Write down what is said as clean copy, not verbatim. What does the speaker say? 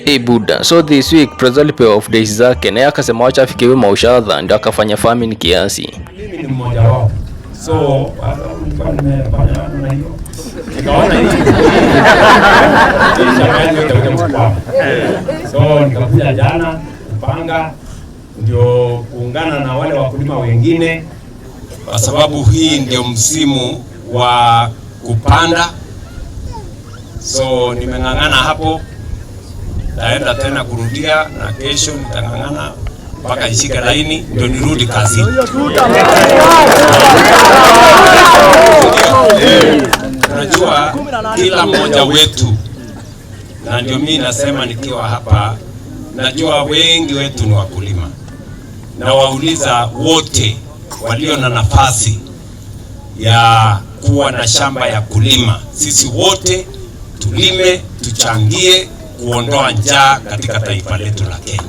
Hey buda, so this week Prezo alipewa off days zake naye akasema wacha afikiwe maushadha, ndio akafanya farming kiasi. Mimi ni mmoja wao, so kwa sababu nilikuwa nimefanya namna hiyo, nikaona hii shamba yangu itakuja kukwama. So nikakuja jana kupanga ndio kuungana na wale wakulima wengine, kwa sababu hii ndio msimu wa kupanda. So nimeng'ang'ana hapo, taenda tena kurudia na kesho nitang'ang'ana mpaka ishike laini ndio nirudi kazini. Unajua, kila mmoja wetu, na ndio mimi nasema nikiwa hapa, najua wengi wetu ni wakulima, na wauliza wote walio na nafasi ya kuwa na shamba ya kulima, sisi wote tulime, tuchangie kuondoa njaa katika taifa letu la Kenya.